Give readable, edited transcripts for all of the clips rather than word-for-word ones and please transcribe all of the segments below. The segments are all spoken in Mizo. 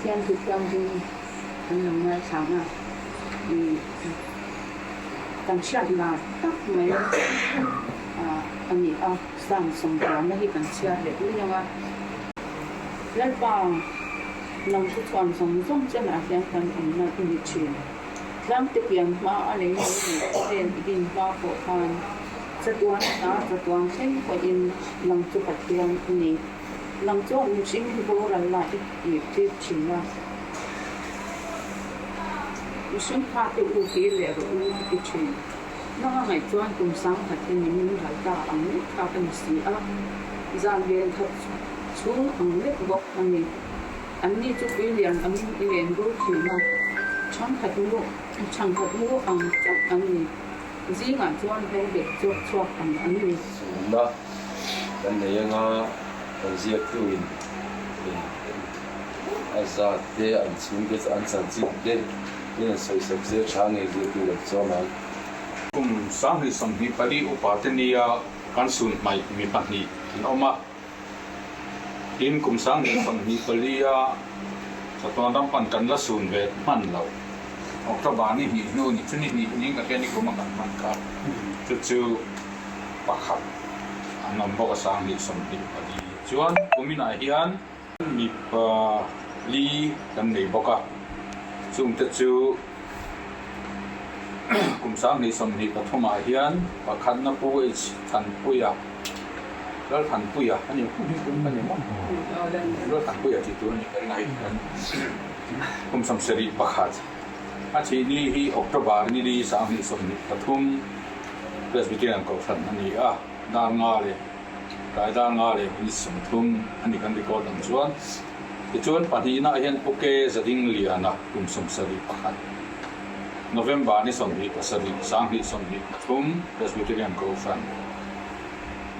Pathian thu thianghlim kan lo ngaithla ang a, kan hriat lar tak mai a ni a, Psalm sawmkuana hi kan chhiar leh mai ang a. Lalpa, nang thu chhuan zawng zawng chenah hian kan awmna i ni thin. Tlangte pian hma a lei lo leh khawvel i din hma pawh khan chatuan ata chatuan thleng pawhin nang chu Pathian i ni. Nang chuan mihring hi boral lah i tir tir thin a. Mihring fate u kir leh rawh u i ti thin. Nang a ngaih chuan kum sangkhat hi nimin ral ta ang lek kha ka ni si a, zan ven khat chhung ang lek bawk a ni. Anni chu tuilian angin i len bo thin a, thangkhat mu thangkhat mu ang chauh an ni. Zingah chuan hlobet chawk chhuak ang an ni. Sumna kan nei anga kan ziaktuin a zat te, an chhungte chu an chanchin te in an sawisak zel tha ngei ziaktu lo chuan ang. Kum 2024 upa te nia kan sun hmaih mi pahnih an awm a, tin kum 2024 a chatuan ram pan kan la sun ve hman lo. October ni hnih hnu ni chu ni hnih ning ka hria ni kum a kan hman kha chu chu pakhat an awm bawk a 2024 chuan kuminah hian mipa li kan nei bawk a chungte chu kum 2023 ah hian pakhatna Pu H Thanpuia Lalthanpuia a ni kum a ni maw Lalthanpuia tih tur a ni ka ring a hei kan Kum 71 a thih ni hi October ni li 2023 Presbyterian Kohhran a ni a, dar nga leh tlai dar nga leh minute 30 a ni kan record ang chuan. Tichuan pahnihna ah hian Pu Ke Zadingliana kum 71 November ni 27 2023 Presbyterian Kohhran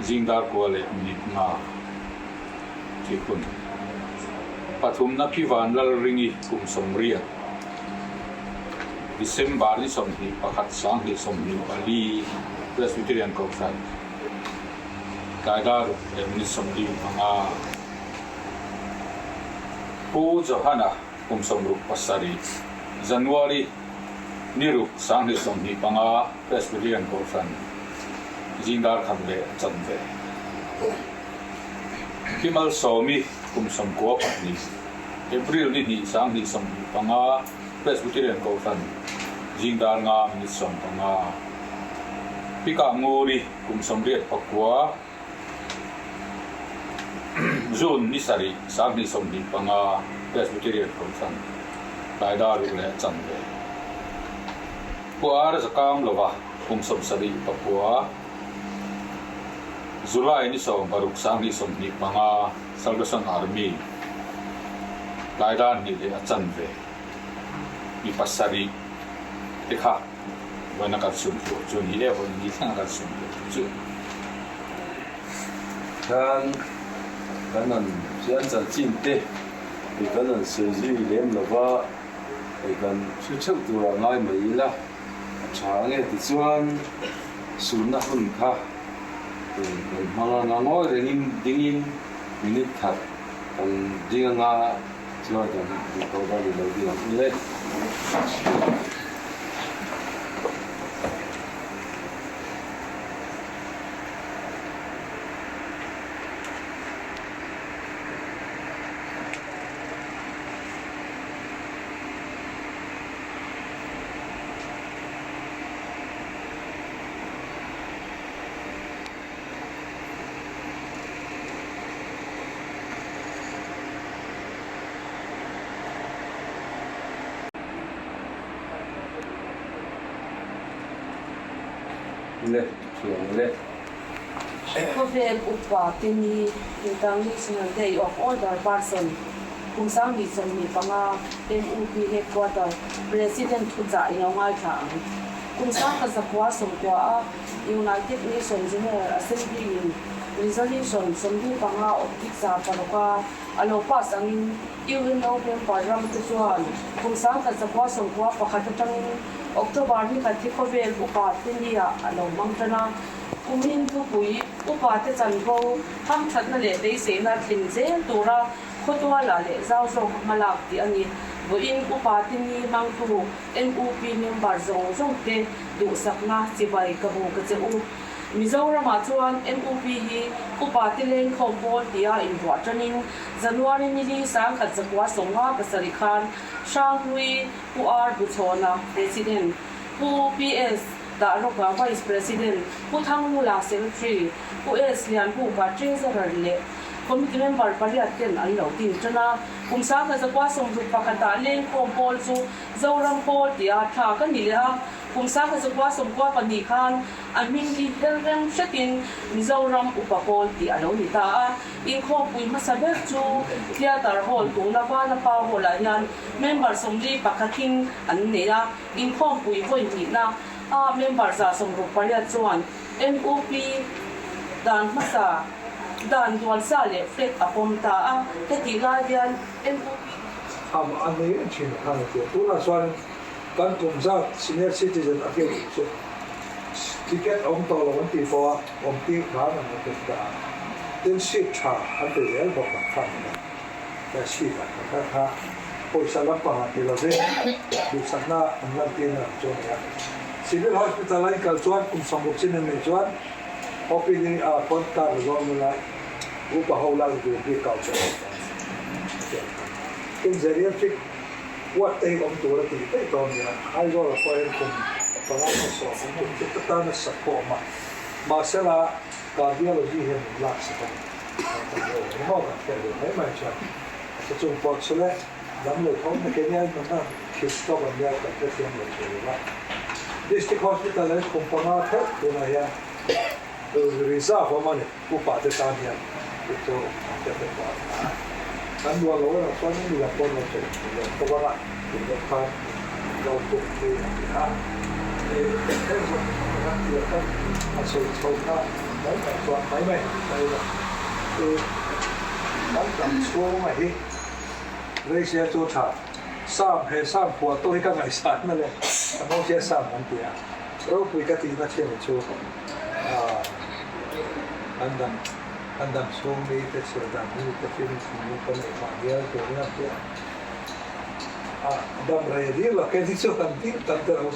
zing dar kua leh minute nga Tih hun pathumna khi Vanlalringi kum 80, December ni 21 2024 Presbyterian Kohhran Tlaidar ruk leh minute 45. Pu Johana kum 67, January ni ruk 2025 Presbyterian Kohhran zingdar khat leh chanve. Hi Malsawmi kum 92, April ni hnih 2025 Presbyterian Kohhran zingdar nga minute 15. Pika Nguri kum 89, June ni sarih 2025 Presbyterian Kohhran tlaidar ruk leh chanve. Pu Ar Zakam lova kum 79, July ni 16 2025 Salvation Army tlaidan hnih leh a chanve mi pasarih te kha vawiin a kan sun tur chu a ni e, vawiin ni thleng a kan sun tur chu. Khan kan han hriat chanchin te hei kan han sawi zui lem lova hei kan hre theuh turah ngai mai ila. A tha nge tichuan sunna hun kha kan hmang anga ngawi rengin dingin minute khat kan ding anga chuan kan duh tawh dan i lo ding ang le. Le, thiam le. Khawvel upa te ni International Day of Older Person kum 2025 MUP Headquarter President thuchah i lo ngaithla ang. Kum 1990 a United Nations General Assembly in Resolution 45 oblique 6 a a lo pass angin UNO member ram te chuan kum 1991 atangin October ni khat hi khawvel upa te nia a lo hmang tan a. Kumin thupui upa te chanvo hamthatna leh beiseina thleng zel tura. Khawtualah leh zau zawka hmalak tih a ni. Vawiin Upa te ni hmangtu MUP member zawng zawng te duhsakna chibai ka bu ka che u. Mizoramah chuan MUP hi Upa te lengkhawm pawl tia invuah tanin January nili 1957 khan Hranghlui Pu R Buchhawna President, Pu PS Dahrawka Vice President, Pu Thangmula Secretary, Pu S Lianbuka Treasurer leh Committee member pariat ten an lo din tan a. Kum 1961 ah Lengkhawm pawl chu Zoram pawl tia thlak a ni leh a. Kum 1992 khan a hming hi her rem hretin Mizoram Upa Pawl tih a lo ni ta a. Inkhawmpui hmasa ber chu Theatre Hall tuna Vanapa Hall ah hian member 41 in an nei a. Inkhawmpui vawi hnihna a member 168 chuan MUP dan hmasa dan duansa leh flag a pawm ta a, hetih lai hian MUP. Tham a nei reng thin khan a tia. Tunah chuan kan kum zat senior citizen a fiah duh chu ticket a awm tawh lo an tih pawh a awm tir hram an la tum ta a. Tin seat tha an pe zel bawk ang khan a tia. Seat a kha kha pawisa lampangah ti lovin duhsakna an lantirna lam chu a ni a. Civil Hospital a inkal chuan kum 60 chin an neih chuan OPD ah pawn card a zawm nula upa ho lak dur bik kau che awm tawh a ti ang kha. Tin geriatric ward te hi awm tur a tih daih tawh a nia. Aizawl ah pawh hian kum panga emaw sawm awm tum chu ka tan a sak pawh a awm a. Mahsela cardiology hian min lak sak a ni. Kan tam lo ang emaw kan hriat ve mai mai chuan a chung pawh chu le. Dam lo tho na kenya in nunna thil tawk an nia kan hrethiam lo thei lo va. District Hospital ah kum panga theuh tunah hian reserve awm a ni upa te tan hian tih chu an hriat ve tawh a ni a. Kan duah lo erawh chuan mi dang pawh an lo chei lo tho ang a tih deuh khan lo tum hi a ni a. Heng zawng zawng ah hian tiang khan a sawi chho kha mai mai chuan mai mai mai lo. Kan dam chhung a hi. Reisia chu tha. Sam, he Sam phuah tawh hi ka ngaihsatna leh ka hmawngchia Sam an ti a. Ropui ka tihna thin chu an dam an dam chhung mi te chhiar dan hi te film chung ka neih phah dial tur in an ti a. A dam rei dil lo kei hi chu han dil tam te lo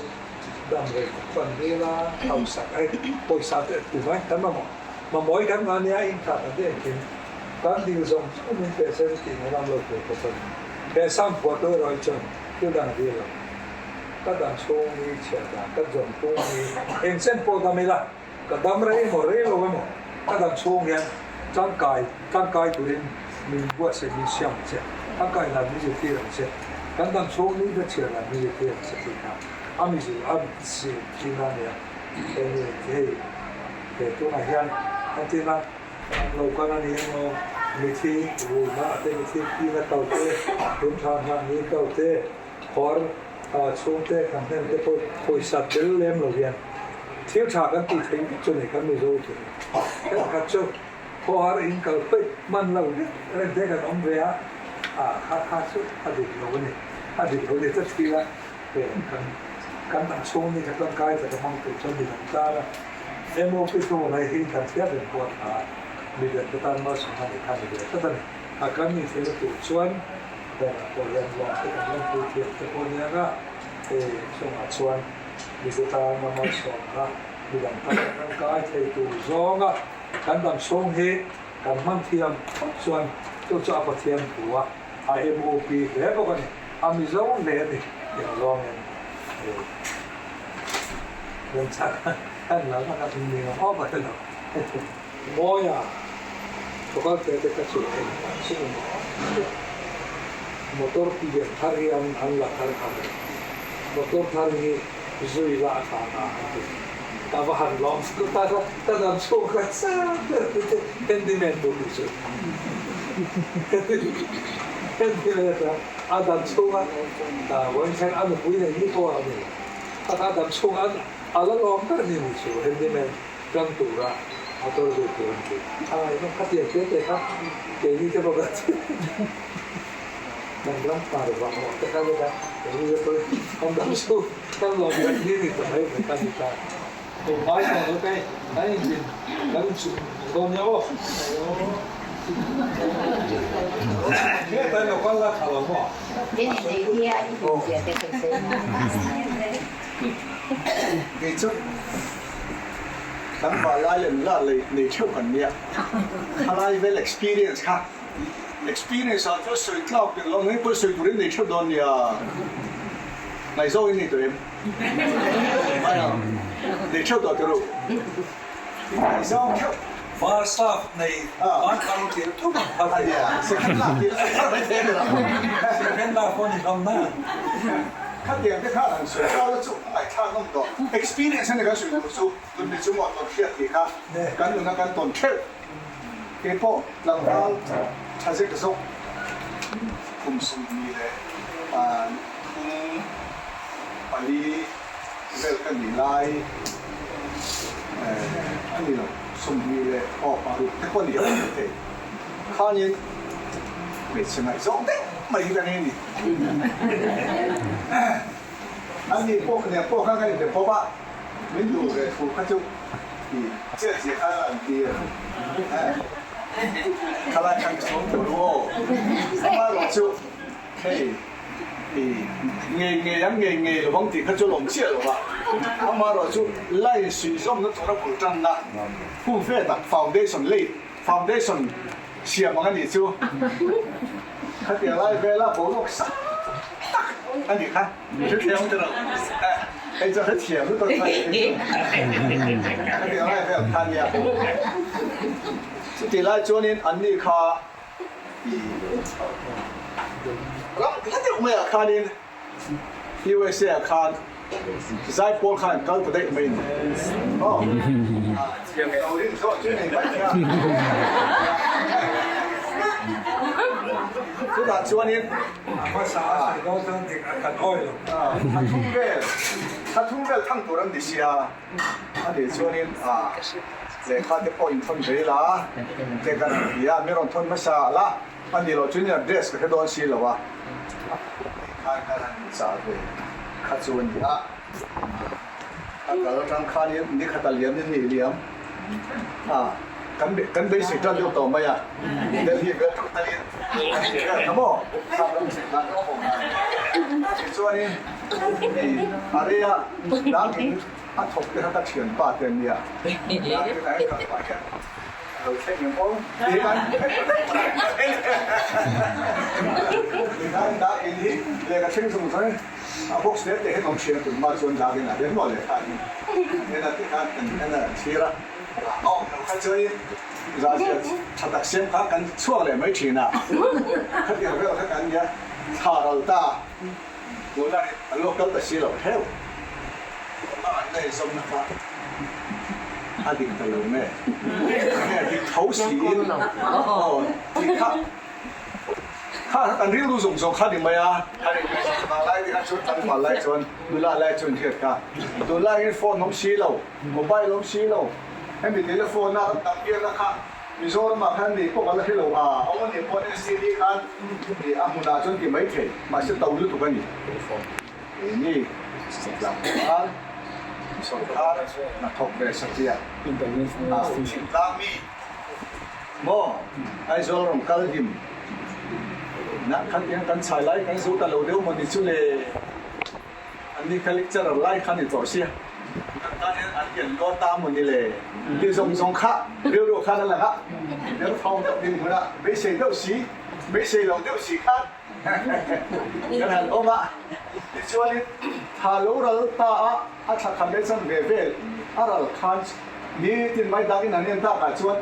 dam rei tak chu an dil a, hausak ai pawisa te tu mai kan mamawh mamawh kan ngah nia in thah kan ti engkim. Kan dil zawng zawng min pe se tih na lam lo tur pawh ka ni. He sam phuah tu erawh hi chuan thil dang a dil lo. Ka dam chhung ni chhiar dan, ka zawm phung ni eng chen pawh dam ila, ka dam rei emaw rei lo emaw ka dam chhung hian tangkai tangkai turin min buatsaih min siam ang che, tangkai dan min zirtir ang che, kan dam chhung ni ka chhiar dan min zirtir ang che tih kha a mi zir a zir thin a nia. Hei hei he tunah hian entirna An lo kal a ni emaw, mithi ruihna te, mithi phina kal te, tun tha nghah ni kal te, khawr chhungte kan hnem te pawh pawisa tel lem lo hian thil tha kan tih theih vek chu ni kan Mizo chu ni. Thenkhat chu khawhar in kal peih hman lo vek reng te kan awm ve a, a kha kha chu a dik lo a ni, a dik lo ni ta thil a kan kan dang chhung ni kha tangkai taka hmang tur chuan midang tan a. MOP chu lai hi kan hriat reng pawh a tha a, midang te tan malsawmna neih kha a ni ve tlat a ni. A kan ni theihna tur chuan bank-ah pawh hian loan te kan rawn pui thiam te pawh aniang a, hei chungah chuan mite tana malsawmna midang tan a tangkai thei tur zawnga kan dam chhung hi kan hman thiam phawt chuan chu chu a Pathian thu a, a MOP hle bawk a ni, a Mizo hle a ni tih ang zawngin hei. Mawia thawkal te te ka chu eng ang chu ni maw? Motor pian thar hi an an la thar kha mai. Motor thar hi zui la a tha na an ti. Ka va han lawm chu ta kha ka dam chhung kha chak ber te te handyman tur tih chu. Handyman a dam chhung a vawiin a nupui nei ni pawh a ni. A dam chhung an a la lawm ber ni ni chu handyman tlang tura motor zui tur an ti. A ngaihnawm kha tiang te te kha keini te bawk a ti. Kan ram par vang awh te kha lek a keini te pawh kan dam chhung kan lawm ber ni ni ta mai mai kha ni ta. Tum ngai tawh lo te kan intin kan inchuk dawn nia aw. Kei chu kan vah lai leh nula lei nei theuh kan nia. Khalai vel experience kha experience ah chuan sawi tlak ber lo mai pawh sawi turin nei theuh dawn nia. Ngaihzawng in nei tawh em? Mai ang. Nei theuh tawh teh ru. Ngaihzawng theuh. Var staff nei van thar tir thum ang kha thei a. Second lak tir chu thar mai thei a ni lo. Second lak pawh ni hlawm na. Khatiang te khan an sawi kal chu a ngaihthlak nawm tawh. Experience a ni kan sawi tur chu tun mi chu maw tawn hriat tih kha kan nuna kan tawn theuh. Keipawh tlangval tha zek zawk kum 23 vel ka nih lai a ni lo. 20 leh aw 6 te pawh ni ang thei khanin hmeichhe ngaihzawng deuh mai hi ka nei a ni. Ani pawh nen pawh khan kan inbe pawp a, min duh ve thu kha chu i chet zia khan a antir. Khalai khan ka sawm tur u aw. Amaherawh chu hei i ngei ngei ang ngei ngei lo vang tih kha chu lawm chiah lo va. Amaherawh chu line suihzawmna tura bul tanna hun fe tak foundation lei foundation siam ang a nih chu. Khatiang lai vela boruak sang tak a nih kha. Hrethiam te lo. Hei chu hrethiam lutuk kha a ni. Khatiang lai vel kha nia. Chutih lai chuanin anni kha i ram hla deuh maiah khanin USA ah khan Zaipawl khan kal ta daih mai ni. Aw. Lo rin zawh chu nei mai kha. Chutah chuanin hmasa a sawi dawn chuan dik a kan awi lo. Thla thum vel, thla thum vel thang tur an ni sia. A nih chuanin lehkha te pawh inthawn ve ila te kan han ti a, mi rawn thawn hmasa la. A nih loh chuan address ka hre dawn si lo a, khan khan han inchah ve kha chu a ni a. A kal atang khanin ni khat a liam ni hnih liam a, kan kan beisei tan deuh tawh mai a, Delhi vel thut talin kan ti vel kha maw, sap ram chhek nan kan awm dan. Tichuanin i a rei a, dangin a thawk te kha ka thianpa te an nia, dangin a en kal pah hian. Lo thleng em aw? Tikhan dak in hi lehkha thleng chung chuan a box te te hian awm thin a tunhma chuan dak in ah hian maw lehkha in en a tikhan kan en a kan thlir a, a awm lo kha chuan zahzia tha tak siam kha kan chhuak leh mai thin a, khatiang vel kha kan nia thla ral ta tunah an lo kal ta si lo theuh. Amah an la inzawmna kha a dik ta lo nge? Nge dik tho siin aw tih kha kha kan rilru zawng zawng kha ni mai a, vanglai te kha chuan tlangval lai chuan nula lai chuan hriat kha tunlaiin phone awm si lo, mobile awm si lo, hemi telephone a kan tam biakna kha Mizoramah khan nei pawh ka la hre lo a, awm a nih pawh STD khan a hmunah chuan ti mai thei, mahse to lutuk a ni. Keini tlangval sawrkar hnathawk ve satliah thingtlang mi maw Aizawl rawn kal hlim nah khatiang kan chhai lai kan zo ta lo deuh maw ni chu le an ni kha lecturer lai kha ni tawh sia kan tan hian an lian luat ta maw ni le ti zawng zawng kha rilru khan a lang a derthawng deuh dinhmunah beisei deuh si beisei lo deuh si khan Kan han awm a, tichuanin tha lo ral ta a, a thla khat leh chan ve vel a ral khan nitin mai dakin an en takah chuan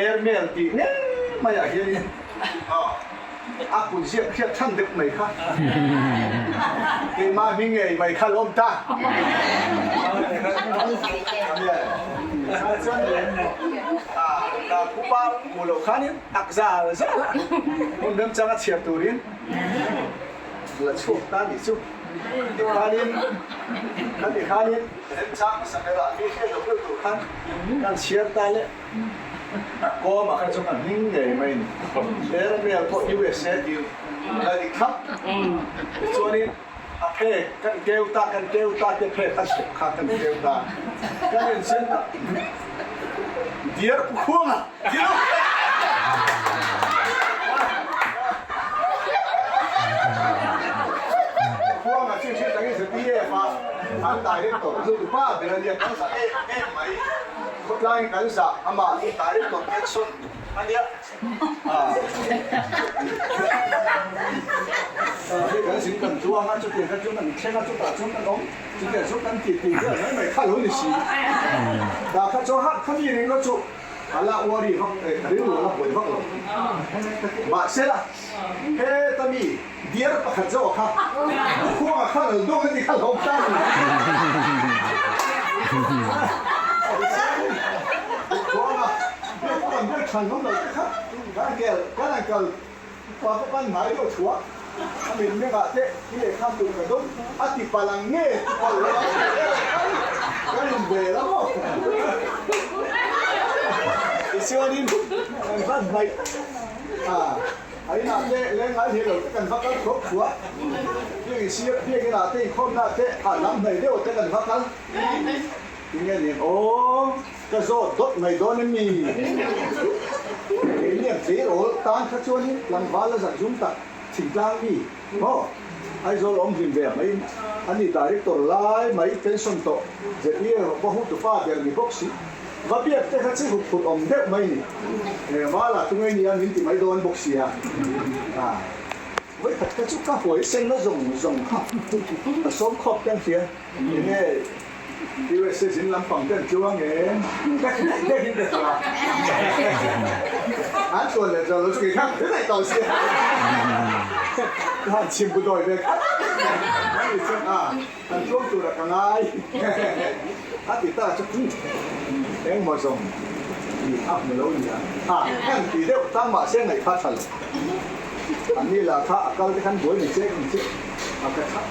airmail tih ngei maiah hianin a kut ziak hriat than deuh mai kha keimah hming ngei mai kha lo awm ta. Chuan pupa hmuh loh khanin Tak zal zal a, hmun remchang a chhiar turin la chhuak ta nih chu. Tikhanin, kan tikhanin remchang hmasa berah mi hriat loh deuh tur khan kan chhiar ta le. Kawmah khan chuan kan hming ngei mai a ni. Airmail pawh USA tih la dik thlap. Tichuanin a phek kan keu ta, kan keu ta te phek a chhep kha kan keu ta. Kan inchen ta. Dear Pu Khuanga, ti lo. Kan director chu tupa ber a nia, kan zah em em mai. Khawtlangin kan zah, amah hi director pension a nia. Hei kan zin kan tluang a, chutiang kha chuan an thleng a, chutah chuan kan awm, chutiang chu kan tih tih vel mai mai kha lo ni si. Dah kha chuan hah khami ringawt chu a la worry vak, rilru a la buai vak lo. Mahsela heta mi diar pakhat zawk kha khuangah khan a lo dawng a ti kha lo awm ta a ni. Khuangah biak an ber than awm lo te kha kan kel kan an kal pa ka pan hnai deuh thuah a min mengah te i lehkha tur ka dawm a ti palh ang nge ti palh lo ang tih erawh khan kan inbel a maw? Tichuanin kan va hnaih a. A inah te leng ngai hle lo te kan va kal khawp thu a, biakin sir biakin ah te inkhawmna te a lam hnaih deuh te kan va kal. Tinge nen aw ka zawt dawt mai dawn em ni? Keini ang tleirawl tan kha chuanin tlangval a zak zum tak thingtlang mi maw Aizawl awm hlim ve mai a ni director lai mai pension tawh ZPM va hutupa ber ni bawk si. Va biak te kha chu hup phut awm deuh mai ni. He Vala chu ngei nia min ti mai dawn bawk sia. A vawikhat kha chu ka huai sen na zawng zawng kha ka sawm khawp te an hria. Enge USA zin lampang te an tluang em? Ka ti daih daih in ka hria. An tluan leh tluan lo chu kei khan ka hre daih tawh sia. Ka han chhim bu dawi ve khat. Ani chuan a. Kan tluang tura ka ngai a ti ta chu engmaw zawng tih a hmu lo nia. Ha, kan ti deuh tang mahse ngaih kha tha lo. An ni lah kha a kal te khan buai ni che ni che a ka tha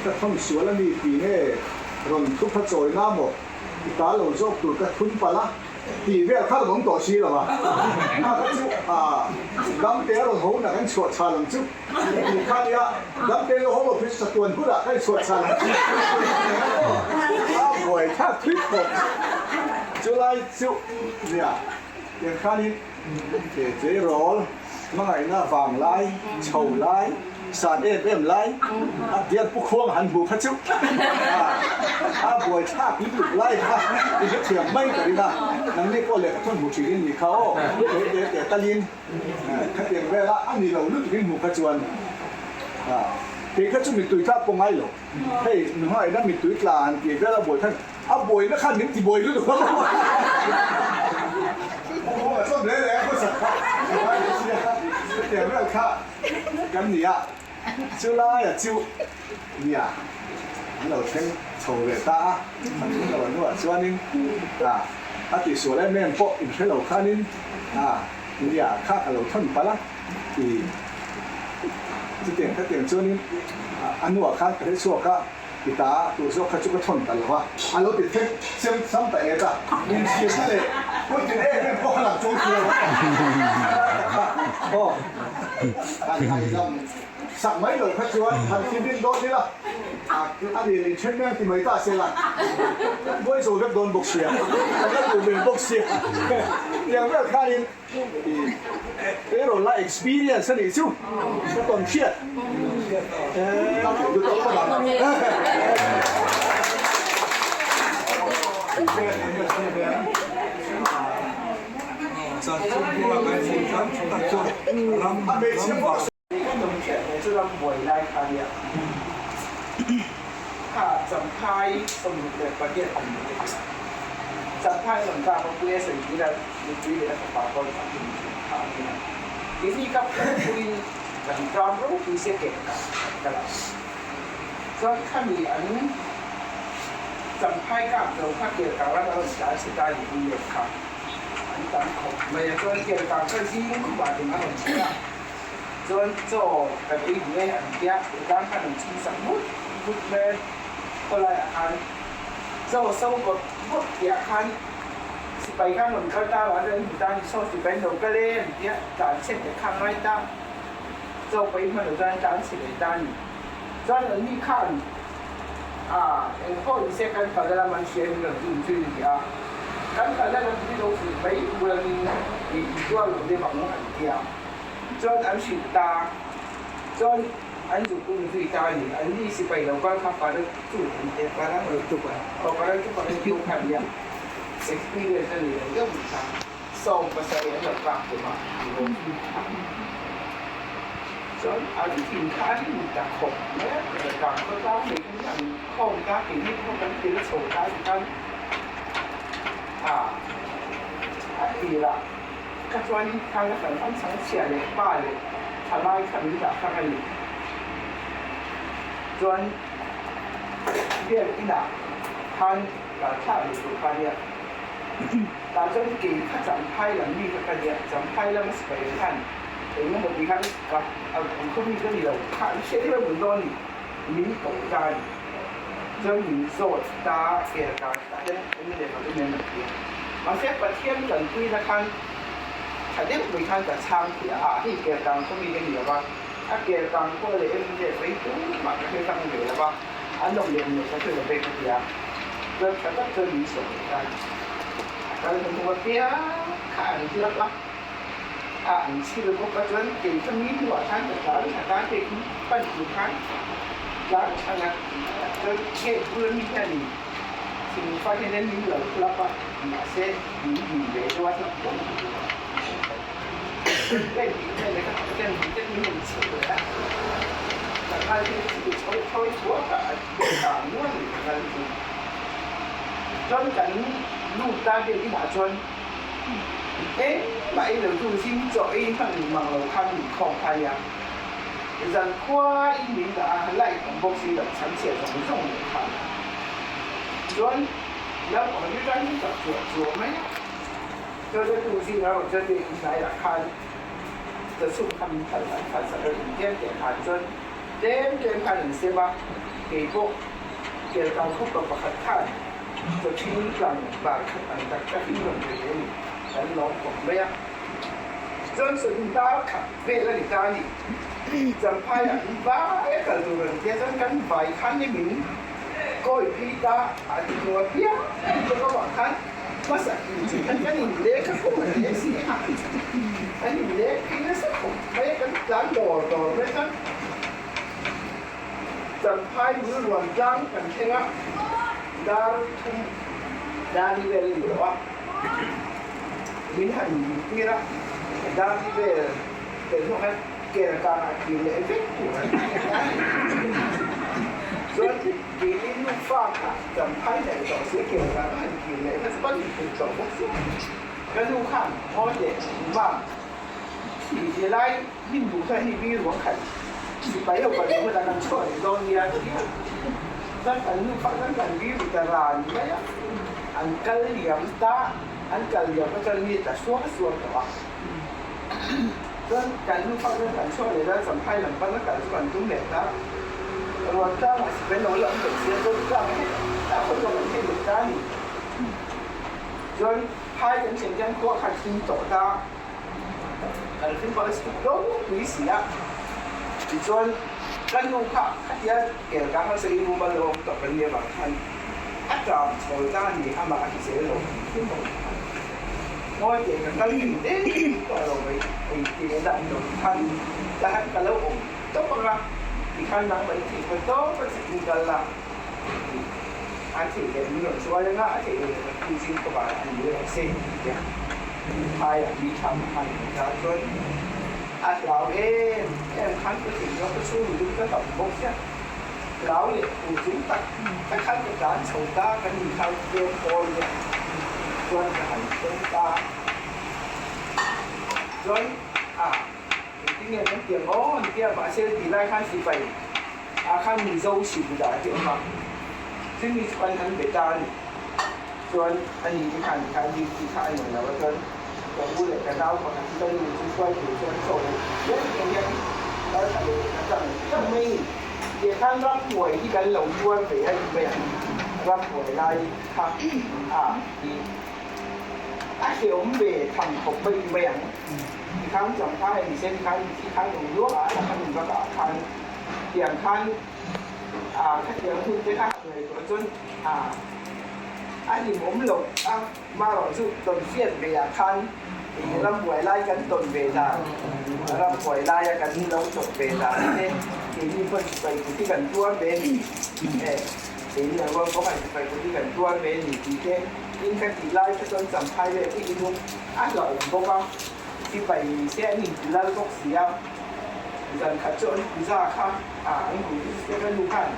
ka thawn sual a mi ti nge rawn thu kha chawi na maw i ta lo zawk tur ka thun palh a. Tih vel kha rawn awm tawh si lo a. Kha kha chu damte a rawn ho na kan chhuah chhal ang chu. Tih kha nia, damte lo ho lo phei chu chatuan hunah kan chhuah chhal ang chu. A buai thlak thui khawp. Chulai chu nia, tiang khanin tleirawl hmangaihna vang lai, chho lai, san em em lai, a biak pu khuang han hmuh kha chu a buai thlak lutuk lai kha i hrethiam mai ka ring a, nangni pawh lehkha thun hmu thin in nih kha aw, te te te talin khatiang vela a ni lo lutuk in hmuh kha chuan kei kha chu mittui tlak pawh ngai lo, hei mi hmangaihna mittui tla han tih vel a buai khan a buaina khan min ti buai lutuk a maw chuan reng reng a khawsak kha khatiang vel kha Kan ni a, chu laia chu nia an lo thleng chho ve ta a, a thu lo hnuah chuanin a a tihsual em em pawh inhre lo khanin a nia kha ka lo thawn palh a ti chutiang khatiang chuanin a hnuah khan ka hre chhuak a. I ta tur zawk kha chu ka thawn ta lo a, a lo ti thek sem sam ta et a, inchhirna leh puitlin em em pawh kha lang chuang thei lo a kha aw han haidam sak mai lo kha chuan han thinrim dawn ila a ni leh then reng ti mai ta se la, kan buai zo vek dawn bawk sia, kan la duh ve bawk sia, tiang vel khanin Erawh la experience a nih chu ka tawn hriat. Ka tawn hriat ve chu ram buai lai kha nia. Kha Champhai 68 an ni te. Champhai rawn kak a Pu Santira nupui leh a fapa pawh an inhrilh kha a nia. Keini ka phuin kan ram ropui se keh kah kan kal a. Chuan khami an Champhai kak zo kha Kelkang ram a rawn tlan chhe ta ni Pu Lek kha an tam khawp mai a. Chuan Kelkang kha zing khupah tum a rawn chhe a. Chuan chaw kan ei duh e an tia, Kelkang khan an chhung sak mut mut mai a khawlaiah khan chaw so kawt vawt tihah khan Sipai khan rawn kal ta vang chuan hmu ta ni saw sipai an lo kal e an tia tlan chhe leh kha ngai ta chaw pawh i hman lo chuan an tlan chhe leh ta a ni. Chuan an ni khan ah eng pawh ni se kan kalna lam an hria in rawn zun zui a ni a, kan kalna lam hi lo hrilh mai buangin i intuar lo deuh ang an tia chuan an hrilh ta chuan. An zuk um zui ta a ni. An ni sipai lo kal kha parachup an ti a, parachup aw parachup an ti kha a nia. Experience a ni lo deuh mai kha. 70 an lo kak tum a, an lo zui ta. Chuan an thin kha a rin ta khawp mai a, kang khawtlang mai kha an khawm ta keini pawh kan tel chho ta ti khan a a tirah kha chuan khan a kan an chhangchhia leh pa leh thalai kha min dah hrang a ni. Chuan biak inah khan kal thlak leh tur kha nia. Tah chuan kei kha Champhai lam mi kha ka nia, Champhai lama sipai khan eng emaw ti khan ka an khaw mi ka ni lo kha an hriat em em dawn ni, min ko ta a ni. Chuan min zawt ta ker ta tah hian eng nge ka tum em an ti a. Mahse Pathian tanpuina khan tha deuh mai khan ka chhang thei a, ah hei ker kang khaw mi ka ni lo va, a ker kang khaw leh em nge vei tumah ka hre hrang ve lo va. An awm leh awm loh ka hre lo vek a ti a, chuan tha tak chuan min sawi leh ta a ni. A kal hnu apiang kha an hlap a, a an chhil bawk a, chuan kei ka mi hnuah khan ka tlan that a, hei khi pan tur khan tlan chhan a, chuan gate bula mi hianin thingfa hian an min lo hlap a, mahse min din ve deuh a hlap dawn a ni. Chuan kan lut ta biak inah chuan engmah ei lo chu zing chaw ei hman mang lo khan min khawm kha nia. Zankhua in min dah a, light awm bawk si lo, chhangchhiat zawng zawng leh khan. Chuan naupang hi tan chu chak chuah chuah mai a. Chawlhtu zingah rawn chuan biak inhnaiah khan chawchhum kha min phal an phal sak a, intlem teh khan chuan tlem tlem khan an sem a, kei pawh Kelkang khupa pakhat khan chawchhing tlang bar khat ang tak tak in rawn pe ve a ni, kan lawm khawp mai a. Chuan sawhni dar khat vel a ni ta a ni, Champhaiah an vai a kal tur an tia chuan kan vai khan ni min kawi phei ta a ti hnuai piang bawk avang khan Hmasa inchei khan kan inleng kha khum an leng si a, an inleng phei nasa khawp mai a, kan tlan dawr dawr mai khan Champhai bul ruan tlang kan thleng a, dar thum dar ni vel a ni tawh a, min han tir a, dar ni vel tel hnuah khan ker kangah kir leh vek tur an ni a, chuan Keini nufa kha Champhai daih tawh si kel kha ka han kir leh kha chu ka input tawh bawk si. Ka nu khan ngawi leh mam i helai hnim duh kha hei mi ruang khat sipai ho kan hmun ah kan chhuah leh dawn nia ti a. Chuan kan nufa chuan kan vi ru ta ran mai a, an kal liam ta, an kal liam kha chuan mi ta suar suar tawh a. Chuan kan nufa chuan kan chhuak leh ta, Champhai lam pana kal chu kan tum leh ta. Ruan tlangah sipai lo la awm leh sia chuan tlang hek tak khaw chuan kan hek leh ta a ni. Chuan phai kan thlen hian khua kha thim tawh ta, kan thim pawh a chhuk ropui si a. Tichuan ka nu kha khatia kel kang nasa i room a lo awm tawh kan nih avang khan a tang chhawl ta a ni, amah a hrisel lo tih thil pawh ka hre. Ngawi teh ka kal thei deng tawh lo mai, ei tih leh dah lo khan ka han ka lo awm tawp ang a, tikhan nangmah i theih pawn tawp a chak in kal la tih a theih leh min rawn hruai ang a, a theih leh ka thu zing khawp ah an ni rawh se tih te phaiah mi tha khan min ta chuan a hlau em em khan ka theih zawk ka chhung lung ka hlauh bawk sia. Hlau leh phu chung tak tak khan ka tlan chho ta, kan inkhai tlem pawl nia chuan ka han thleng ta. Chuan a engtin nge kan ti ang aw an tia mahse ti lai khan sipai ah khan Mizo sipudar hi a awm a, chumi chu kan han be ta a ni. Chuan ani te khan khan duty kha a nei lo a, chuan ka u leh ka nau pakhat hi ka nu chu hruai tur chuan chaw hian hian kal thla leh ka chang chang mai a ni. Tih khan ramhuai hi kan lo tuar ve a ni mai ang, ramhuai lai kha a i a hrehawm ve tham khawp mai ni mai ang. Tikhan Champhai a ni se tikhan mithi khan awm luah a la khan in va kah khan tiang khan a khatiang hun te kha han ngaihtuah chuan a a hlimawm loh a, marawh chu tawnhriat ve ah khan. Rambuai lai kan tawn ve dan, rambuai laia kan lo chawp ve dan te, keini pawn sipai kut hi kan tuar ve a ni, keini ang rual pawh khan sipai kut hi kan tuar ve a ni tih te, tin ka tih lai te chuan champhai vel hi chu a hlauhawm bawk a, sipai te an inti lal bawk si a, zan khat chu an puja kha an ru te ka nu khan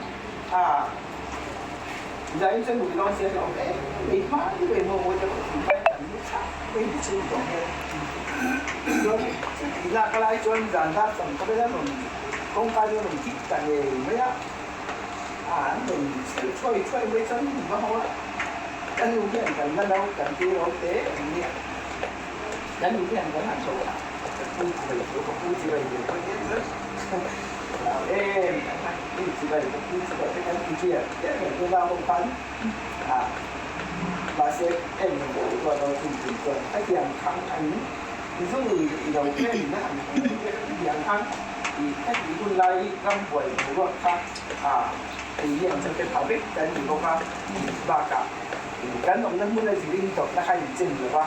Zain chuan mut dawn sia hlauh em mai hma deuh em aw te pawh tih pahin kan mu thlak mai ni chu tawh hian chuan chutih lak lai chuan zan dar tam ka vela rawn kawngka chu a rawn kik ta ngei mai a, a an rawn chhel thuai thuai mai chuan min va ho a, ka nu hian kan la lo kan ti ro te an nia, ka nu hian kan han chho a, ka pu chibai chu ka pu chibai ve pawh hian chuan hlau em em a. Chibai ka pu chibai te kan ti chiah chiah reng chu nau ho khan a mahse en lo deuh chuan lo chhun chhun chuan hetiang khang an zu lo pen na han hmu te hetiang khang i heti hun lai rambuai boruak kha a kei hian chu te pha vek kan ni bawk a bakah kan awmna hmun a zirin tawpna kha in chin lo va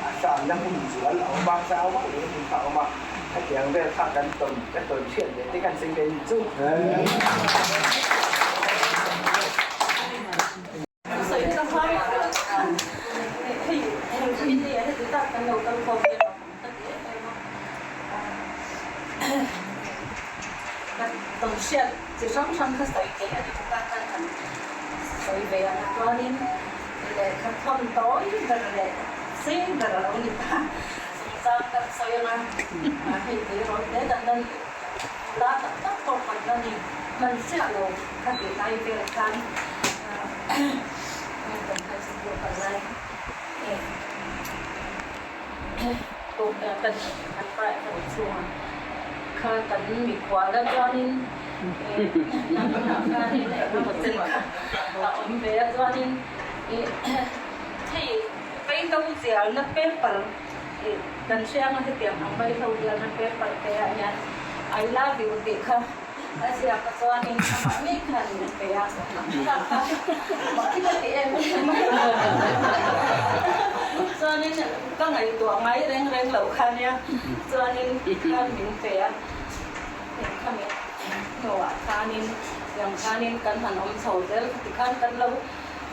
a hranna hmun zual a awm a zau vak leh hmun kha a awm a. Hetiang vel kha kan tawn ka tawn hriat leh te kan sawi ve ni chu. Chungchang kan sawi anga hei tui rawn hle dan la ni la tak tak pawh kan la ni hman chiah lo kha tih lai vel khan kan high school kal lai kan kan private chhunga kha kan mikhual a chuanin tunah khanin engemaw chen kha a awm ve a chuanin hei Vaihlo zialna paper ih kan hria anga hetiang ang vaihlo zialna paper te ah hian I love you tih kha a ziak a chuanin amah ngei khan min pe a, kha kha mah khi ka ti em em a chuanin ka ngaihtuah ngai reng reng loh kha nia chuanin khan min pe a, khami hnuah khanin tiang khanin kan han awm chho zel tikhan kan lo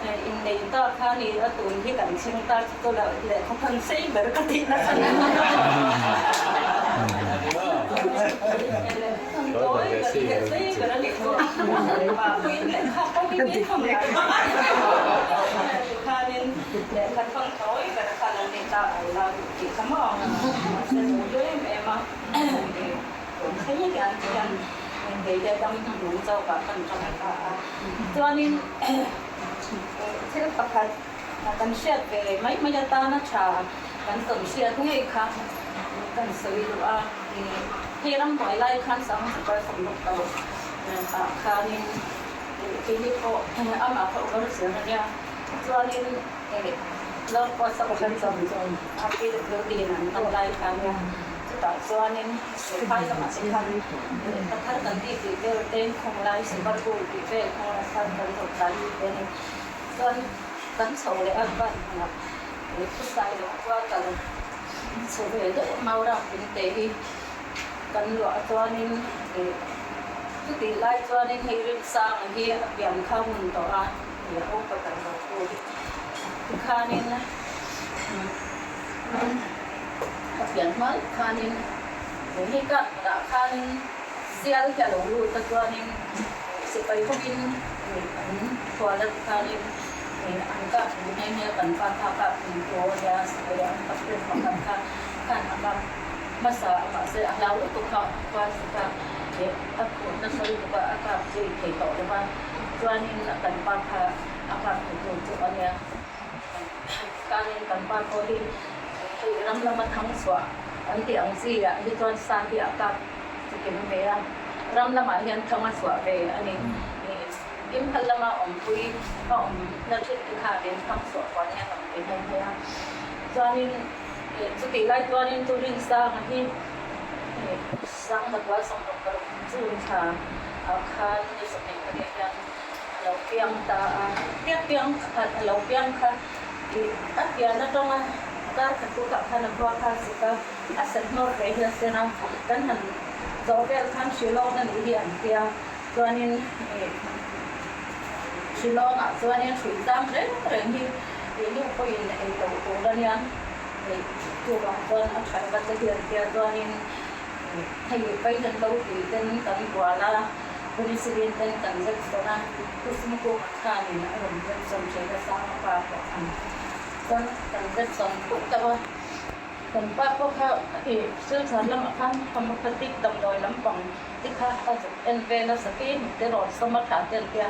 Innei ta kha ni a tun hi kan thleng ta chu chu loh lehkha phan sei ber ka tih nasa Chuanin Thil pakhat kan hriat ve mai mai atana tha kan tawn hriat ngei kha kan sawi duh a, hei ramhnuai lai khan sang chakar sawmlawk lo ah khanin keini pawh amah kha over zel a nia, chuanin love post a pakhat a PWD in an hman lai kha nia, chutah chuanin phai lamah te khan lehkha thar kan tih tih vel te khawnglai sibarbu tih vel khawnglai thar kan zawh tlai tih te a ni. Chuan kan chho leh a van hmunah khawsai lo quarter chho ve deuh Maura pin te hi kan luah chuanin chutih lai chuanin hei Rimsanga hi a pian kha hun tawh a a upa kan lo tu hi tikhanin a pian hma leh khanin hei kar khatah khanin sial hi a lo lut a chuanin sipai hovin an khual a tikhanin an kap hlum nghe nghe a kan pa kha a kap hlum tu a nia sipai an kap hlum pakhat kha khan a kap hmasa a mahse a hlau lutuk kha khual sika a phur nasa lutuk a a kap zui thei tawh lo va chuanin kan pa kha a kap hlum tu chu a nia. Khanin kan pa pawh hi hei ram lama thang chhuah an tih ang chi ah hi chuan sa hi a kap chikim ve a, ram lamah hian thang a chhuah ve a ni. Imphal lama awmpui a awm na thin te khanin thang chhuah puan hian a awm ve nghe nghe a. Chuanin chutih lai chuanin chu Rinsanga hi Sangzatual 66 June thla ah khan ni 22 hian a lo piang ta a, piang piang khat a lo piang kha ih a pian atanga Kar khat tukah khan a khua kha a sik a, a sen hmawr ve hi a sen a, kan han zawh vel khan Shillong a nih hi an tia, chuanin Shillong ah chuanin hrui zam reng reng hi ih nu pawhin ei lo tur a nia, chuvang chuan a tha vat te hi an tia, chuanin hei Vailen lo tui ten kan bual a, Penicillin ten kan zep sawn a, Kusumkuk khanin a rawn zep sawn thin a, sang a pa pawh khan. Chuan kan zet sawm phut deuh a, kan pa pawh kha i Silchar lamah khan homeopathic damdawi lampang te kha a zuk en vel a, sakei hnute rawn sawm a tha te an tia,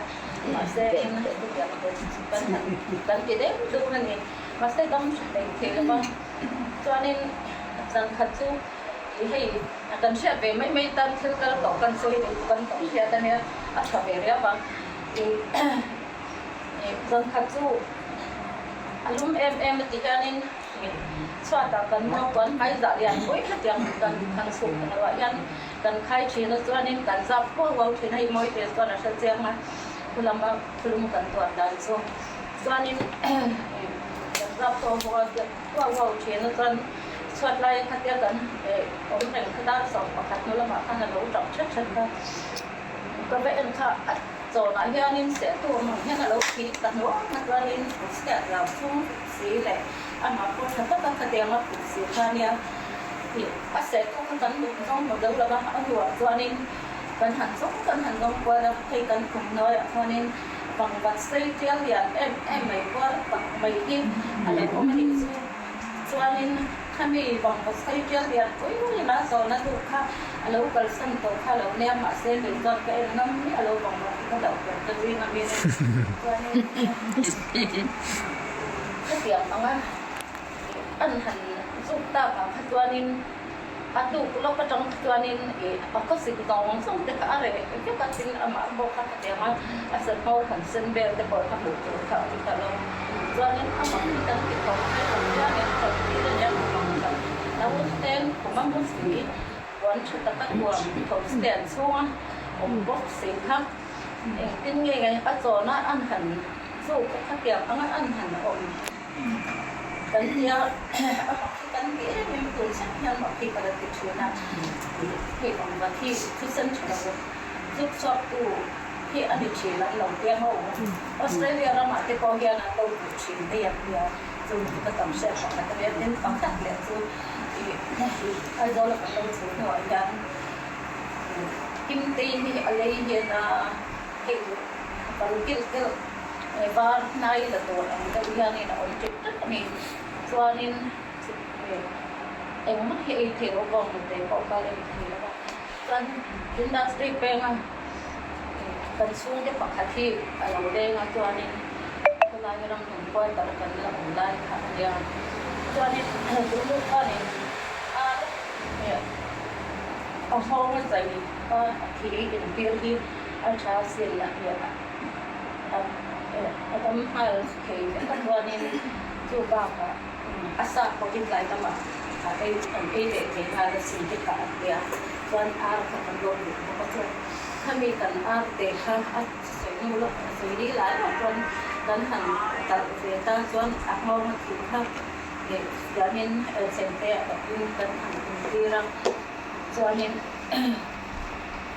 mahse in chutiang te kan han kan ti deuh deuh a ni, mahse dam tha hlei thei lo va, chuanin zan khat chu i hei kan hriat ve mai mai tan thil kal tawh kan sawi duh chu kan tawng hriat a nia, a tha ve riau a, i zan khat chu. A lum em em a ti hianin chhuatah kan naupang hmaizah lian pui hetiang kan han chhuk ta lo ah hian kan khai thin a chuanin kan zap huau huau thin a hei mawi te chuan a hre chiang a khu lama khulum kan tuar dan chu chuanin kan zap huau huau huau thin a chuan chhuat lai khatia kan awm reng kha dar 11 hnu lamah khan a lo tap thet thet a ka va en kha a. Chawnah hianin sehtu awm ang hian a lo thih ta hnuang a chuanin kut lau chung si leh amah pawh tha taka khatianga kut si kha nia tih a sehtu kha kan duh zawng hmu deuh lova a hnuah chuanin kan han zawng kan han zawng kual a, hei kan khum hnuaiah chuanin vangvat sei tial lian em em mai kual tak mai hi a lo awm a nih chu. Chuanin khami vangvat sei tial lian pui ina zawhna duh kha a lo kalsan tawh kha lo nia mahse kei chuan ka en ngam miah lo vangvat hi ka hlauh ber ta zing a min chuanin khatiang anga an han zuk tak ah kha chuanin a tuk lawk atang kha chuanin ih a khawsik zawng zawng te kha a reh vek a tin amah pawh kha khatiang a a sen hmawr han sen vel te pawh kha hmuh tur kha a awm ta lo chuanin amah hi kan ti khawp mai lo hianin chawlh tir a nia vangvat naute khum a mu si. Puan tha taka tuam thawmste an chhung a, awm bawk si kha engtin nge nge a chawna an han chuk khatiang anga an han awm kan tia a mak hi kan ti em em tun thleng hian mak hi ka la ti thin a, hei vangvat hi thisen tha lo zuk chhuak tu hi a ni thin an lo tia maw Australia ramah te pawh hian an lo duh thin hei an tia chung chu ka tam hriat pakhat a nia tin pakhat leh chu Aizawl a kan lo chho hnuah hian Kimtei hi a lei hian a hei kal kilh kilh var hnai la tur ang deuh hianin a awm ṭep ṭep a ni. Chuanin engmah hi ei thei lo bawng nute pawh kha ei thei lo va. Chuan industry penga kan chhungte pakhat hi a lo leng a chuanin khawlai ram hnung quarter kan la awm lai kha a nia. Chuanin chu nu khanin a a nghawng a zai a thi intir hi a tha sin a a dam nghal thei vek a chuanin chu bakah a sa pawhin tlai lamah a ei an ei leh thei nghal a sin te kha a tia chuan ar kha kan lawm duh bawk a chuan khami kan ar te kha a sawi hnu lawk a sawi ni lai ah chuan kan han kalh ve ta chuan a nghawng a thih kha leh chuanin chemte ah takin kan han intir a chuanin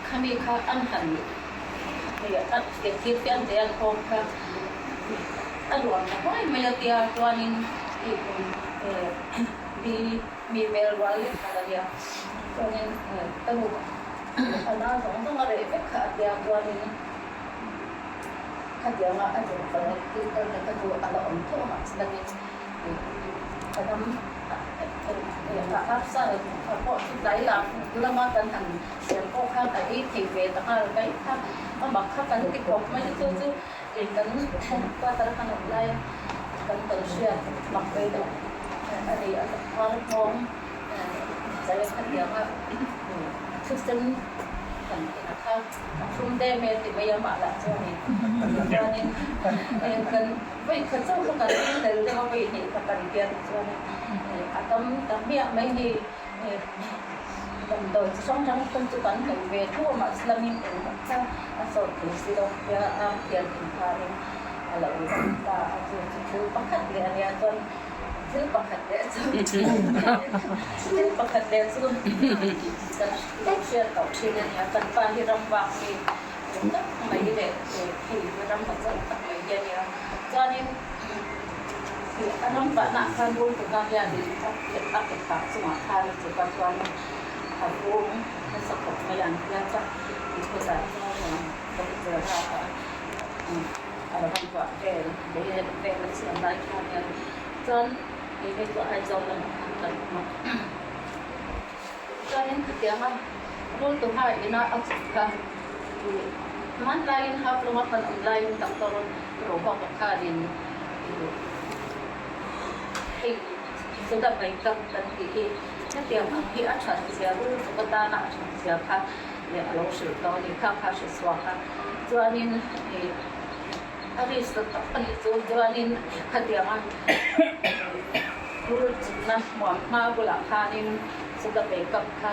khami kha an han a thil fiam te an khawm kha a luan ta huai mai a tia chuanin ih bi mi vel rual lek kha la nia chuanin ka nu a na zawng zawng a reh vek kha a tia chuanin khatianga a duh vang a thil kal te kha chu a la awm tho a mahse ka dam a pawh chu tlai lam lama kan han siam pawh khan a ei thei ve ta nghal mai kha a mak kha kan ti khawp mai chu chu kan quarter khan awm lai kan tawn hriat mak ve deuh a ni a thar nghawng zai khatianga thisen kan ina kha a thlum deuh em ti mai a mah lah chuanin chuanin kan Vawi khat chauh kha kan ring tel deuh a, vawi hnih kha kan biak chuanin a tam ta hmiah mai hi damdawi chi hrang hrang pawn chu kan hmuh ve thu a, mahse lamin engmah kha a sawt thei si lo tia a thian in khanin a lo dam ta a, chu chu thil pakhat leh a nia chuan. Thil pakhat leh chu thil pakhat leh chu kan lo hriat tawh thin a nia, kan pa hi ram vak mi tak mai leh hei ram hmachal tak mai hi a nia. Chuanin a ram vahnaah khan Rultuka hianin a ke phah chungah khan a chuk a, chuanin a vung nasa khawp mai a, an tia chuan khawtah chuan kan zirna ah a lo han vuah vel lei vel a siam lai khan hian chuan hei hei chu Aizawl lamah khan kan awm a chuanin khatianga Rultuha ina a chuk kha ih hmanlaiin half lawnga kan awm laiin doctor Rohawka khanin ih hei soda baikap kan tih hi hetiang ang hi a that zia Rultuha tana a that zia kha leh a lo hrilh tawh a ni kha kha hre chhuak a chuanin ih a risk tak tak a nih chu chuanin khatianga rul chukna hmuam hma bulah khanin chuta makeup kha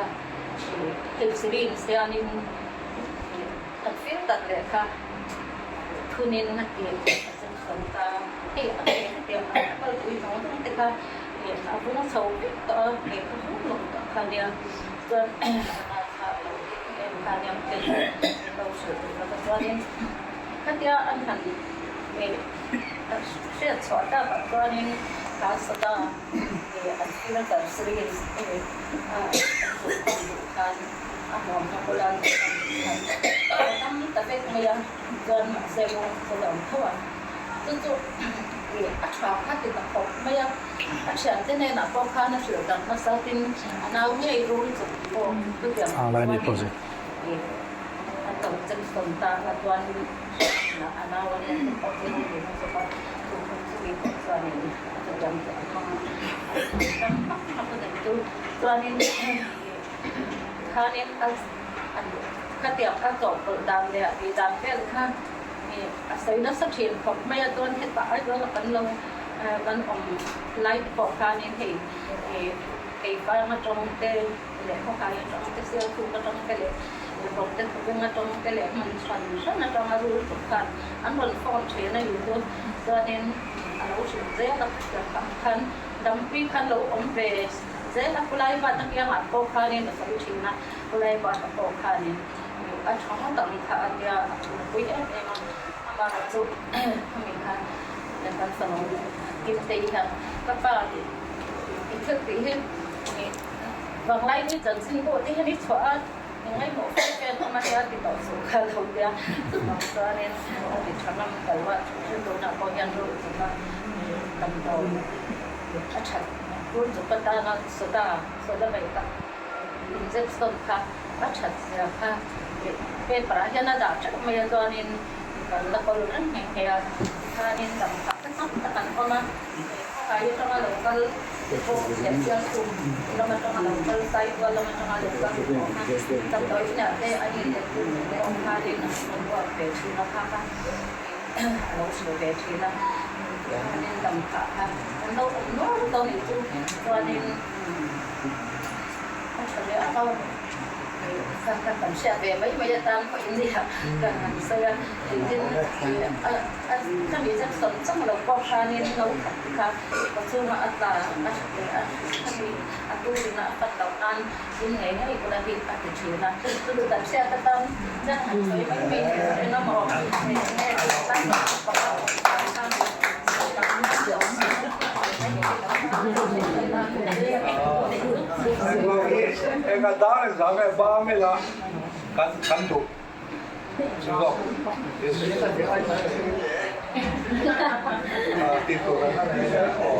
ih hei syringe hianin ih an feel tak leh kha thunin a tih a cheng sawn ta hei a hei hetiang ang a kalpui zawng zawng te kha ih a vung chho vek tawh a hei kha vung lawng tawh kha nia. Chuan kha a lo em em kha nia te lo hrilh duh lova chuanin khatia an han hriat chhuah takah chuanin kha soda an filter syringe a an zuk khawm duh khan a hmuam hma bula an zuk khawm duh khan a tam ta vek mai a chuan mahse maw soda awm tho a chu chu a tha kha ti ta khawp mai a. A thiante hnenah pawh khan a hrilh tak hmasa tin a nau ngei rul chuk pawh chutiang chuanin an lo chem sawn ta a chuan a nau a nia te pawh chu rul in a chuk a chu chumi pawh chuanin chutiang chu a hmang a tam hmak hmak a nei chu chuanin khanin a khatiang a chawhpawlh dan leh a tih dan vel kha a sawi nasa thin khawp mai a chuan hetah Aizawl a kan lo kan awm lai te pawh khanin hei keipang atang te leh khawhai atang te Sialkhuk atang te leh Rawngte Thawveng atang te leh hmun hran hran atanga rul chawp khan an rawn phone thin a ni chu chuanin a lo hrilh zel a khatiang khan dampui khan lo awm ve zel a khulai vat a kiangah pawh khanin a sawi thin a khulai vat ah pawh khanin a tha ngawt ang kha a tia a phurpui em em a amaherawh chu khami khan kan fanu Kimtei hian ka pa tih i thil tih hi vanglai ni chanchin pawh te hian i chhuah a engemaw fo hian awm a nia ti tawh suh kha lo tia chuvang chuanin a ti tha ngam lo a thil tunah pawh hian rul chunga damdawi a that rul chuk atana soda soda mai tak injection kha a that zia kha paper ah hian a dah teuh mai a chuanin kan la kawl reng nghe nghe a tikhanin dam phah te tam tak an awm a khawhai atanga lo kal pawh leh Sialkhum lam atanga lo kal Saibual lam atanga lo kal te pawh kha damdawi inah te an inlet tur te awm khanin an ruat ve thin a kha kha a lo hrilh ve thin a tikhanin dam phah kha an lo awm nual dawn nih chu chuanin A tha leh a, ka ka kan hriat ve mai mai atan pawh in nia kan han sawi a, engtin a a khami Jackson chang lo pawh khanin no khat te kha ka chhungah a tla a tha leh a, khami a turin a fan loh nan in ngei ngei bula hi a ti thin a, chu chu kan hriat atan chuan han sawi mai mai ni lo eng emaw eng nge tan Enga dar engzah nge bang ila kan kan duh chu zawk tih tur an la nei zel aw.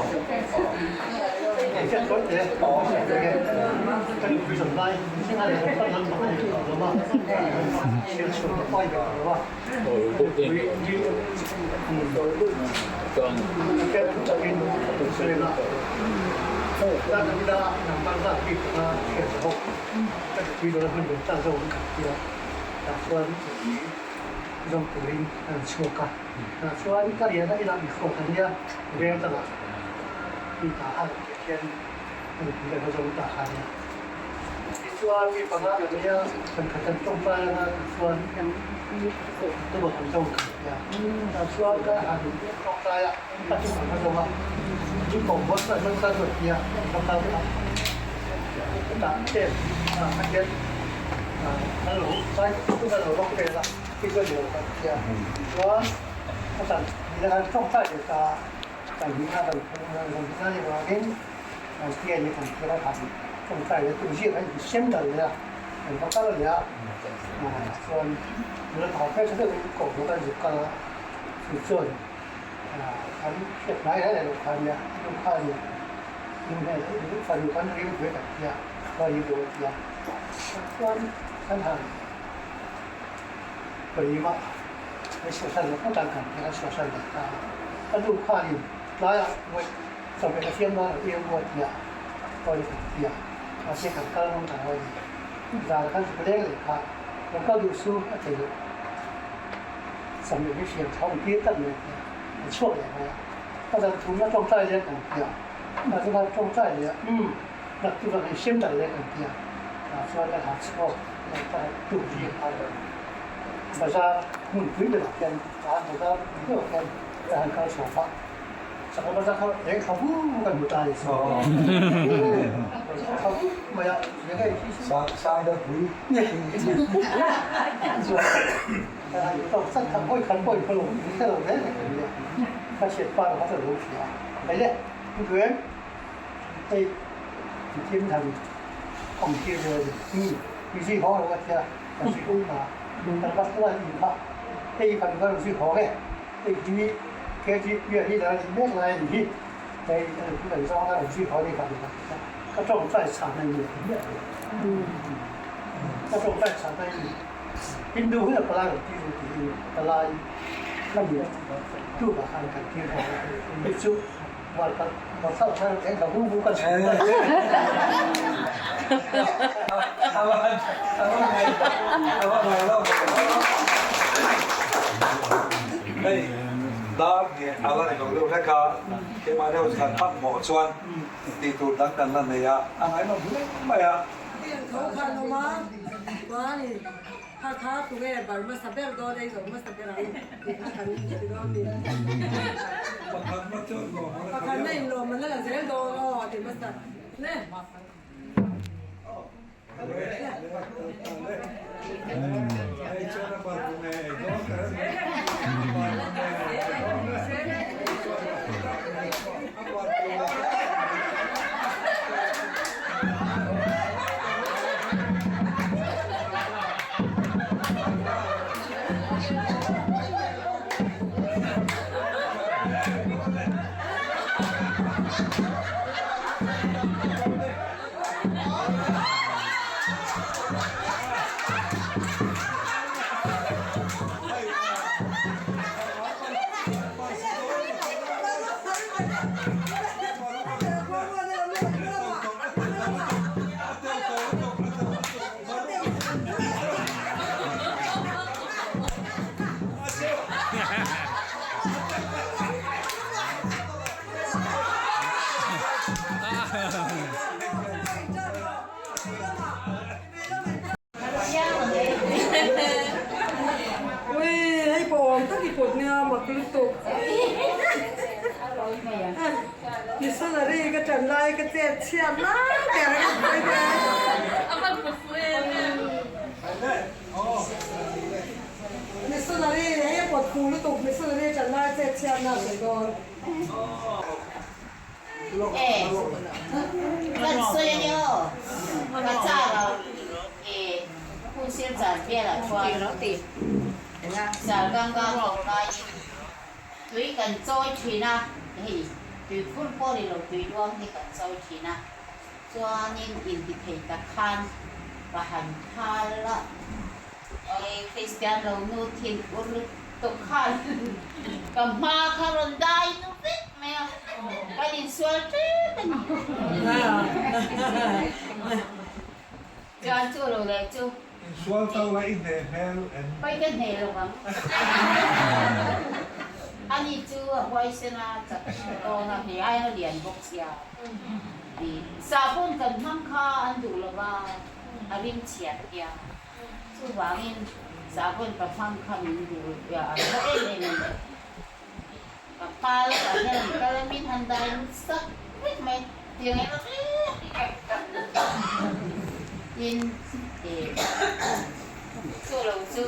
Hei dar ni a la ni lo deuh hlek a, keimah deuh khan hmanhmawh chuan tih tur dang kan la nei a, a ngaihnawm hle mai a. Tho khan awm a, chuan Kha kha tunge bar hmasa ber dawn ei zo hmasa ber ang tih kha kan ti dawn ni. Pakhatna chuan lawm a la Pakhatna in lawm a la zel dawn aw a ti hmasa le. Ui, hei pawh awm tak i pawt nia mak lutuk. Missionary ka ṭan lai ka chet chhiat lai ber a ka sawi te. Missionary hei a pawt fu lutuk missionary ṭan lai chet chhiat na a sawi dawn. E, kan sawi a nia aw, ka char a, e, hun sir zan velah chuan sar gang gang tawh laiin tui kan chawi thin a, hei tui khur pawh ni lo tui luang hi kan chawi thin a, chuanin inti thei tak khan ka han thal a, e, Kristian lo nu thin ur lutuk khan ka hma kha rawn dai nu vek. Mai a, kan insual tep a ni. Chuan chu lo leh chu. Insual to la i hneh hmel em? Pai ka hneh lo ang. Ani chu a huaisen a chak dawn a, hei aia lian bawk sia. Sahbawn kan hmang kha an duh lo va, a ring chhiat tia. Chuvangin sahbawn ka hmang kha min duh a, an haw em em a ni. Phal ah hian an kal a, min han dai sak vek mai. Tiang emaw tin chu lo chu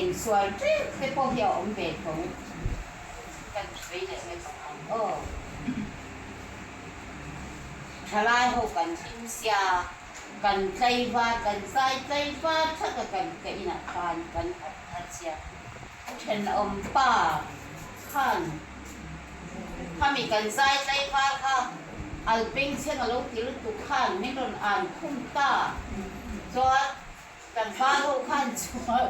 insual tep te pawh hi a awm ve tho kan sawi leh mai bawk ang aw. Thalai ho kan hlim sia, kan tlaivar kan zai tlaivar thak a kan ka inah khan kan harh thar sia. Thenawm pa khan khami kan zai tlaivar kha Alpeng chheng a lo ti lutuk khan min rawn an khum ta chuan kan pa ho khan chuan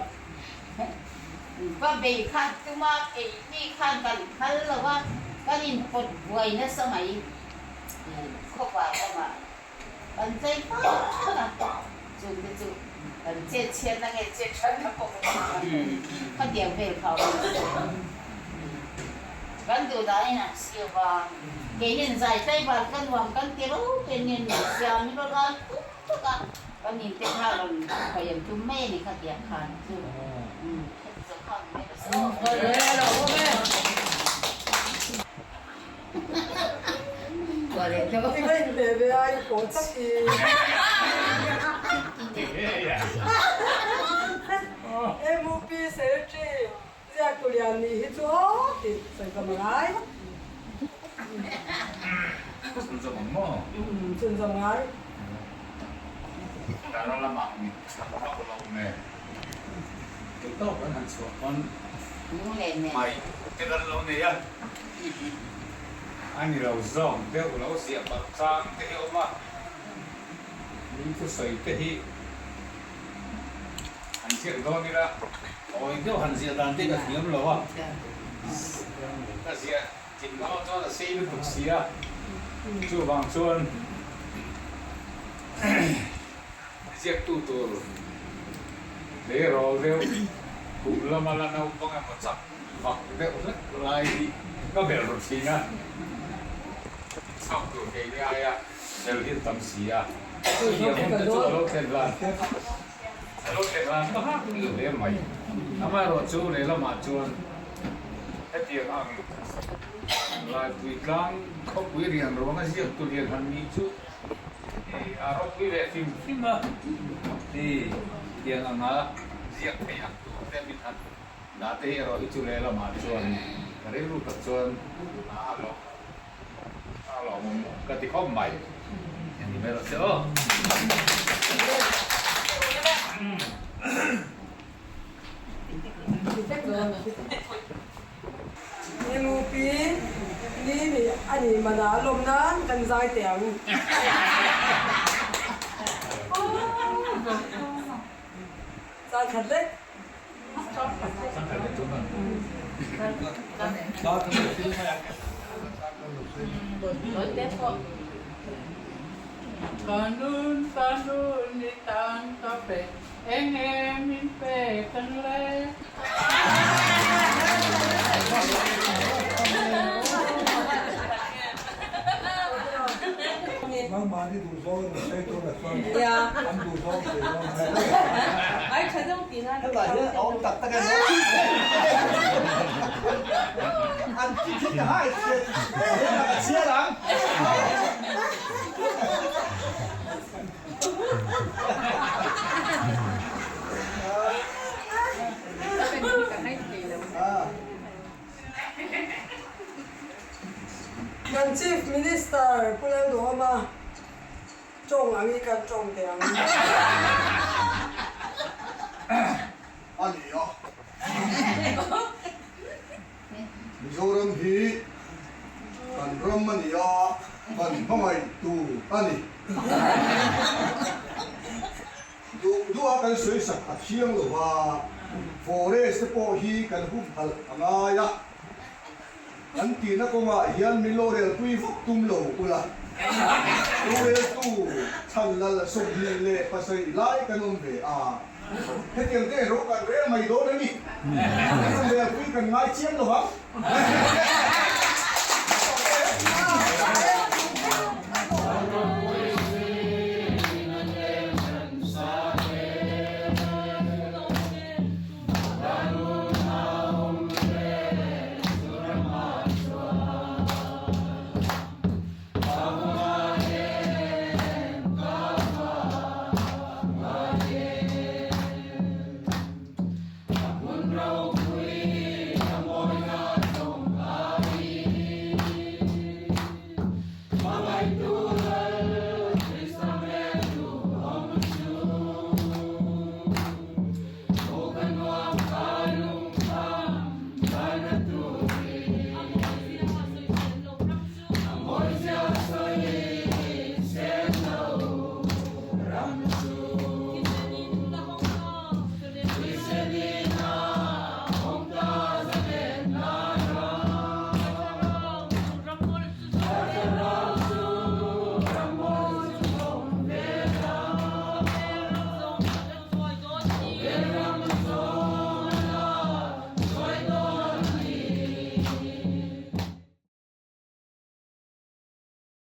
va bei kha tuma keini khan kan phal lo a, kan inpawt buai nasa mai khawpa lamah. Kan tlei fak fak a, chungte chu kan chet chhiatna nge chet thatna pawh kan hre thiam lo. Khatiang vel kha a awm lo. Kan duh dahin an siam a, keinin zai tlaivar ka nuam kan ti ro keinin min siam in rawn al tuk tuk a, kan inte kha rawn khawi an tum mai a ni khatiang khan chu. Khati zawng kha an mai lo. I va inhmeh ve a, i paw tak hi. MUP Secretary ziak tu lian nih hi chu aw tih sawi ka ngai. Chhunzawm ang maw? Chhunzawm ngai. Tara lamah mit chak vak lo nge? Kei tawk an han chhuah pawn hmai te kan lo nei a. A ni lo zawng deuh lo ziah palh chang te hi a awm a, mi thusawi te hi han ziak dawn ila awi deuh han ziah dan te ka thiam lo a, ka ziah kim dawn chuan a sei lutuk si a, chuvang chuan ziaktu tur tleirawl deuh kum lama la naupang emaw chak Vak deuh hlek lai hi ka bel rawn thin a, chhak tur kei ni aia bel hi tam si a, chutiang hun te chu a lo thlen lan a lo thlen lan ka hak lo hle mai. Amaherawhchu lehlamah chuan hetiang ang Laipui tlang khawpui rian ruanga ziak tu lian han nih chu a ropui leh hrim hrim a, tiang anga ziak thei ang tur te min han Nate hi erawh hi chu lehlamah chuan ka rilru tak chuan a lawm a lawmawm ka ti khawp mai. Ni mai rawh se aw. MUP ni nih a nih manah a lawm nan kan zai teh ang. Zai khat lek. Kanun kanun i tan ka pe eng em in pe kan le. Nangmahni duh zawng in sawi tur a chuan an duh zawng sawi dawn a. Hetah hian a awm tak tak a ni. An ti thil ta hai chhiat hian a chhiar ang. Kan Chief Minister Pu Lalduhawma tawng ang i kan tawng teh ang. A ni a. Mizoram hi kan ram a ni a, kan hmangaih tur a ni. Duh duh a kan sawi sak a thiang lo va, forest te pawh hi kan humhalh a ngai a. Kan tihna kawngah hian min lo relpui vak tum lo ula, roreltu chhan lal 27 lai kan awm ve a, hetiang te erawh kan rel mai dawn a ni. Kan rawn relpui kan ngai chiam lo vang.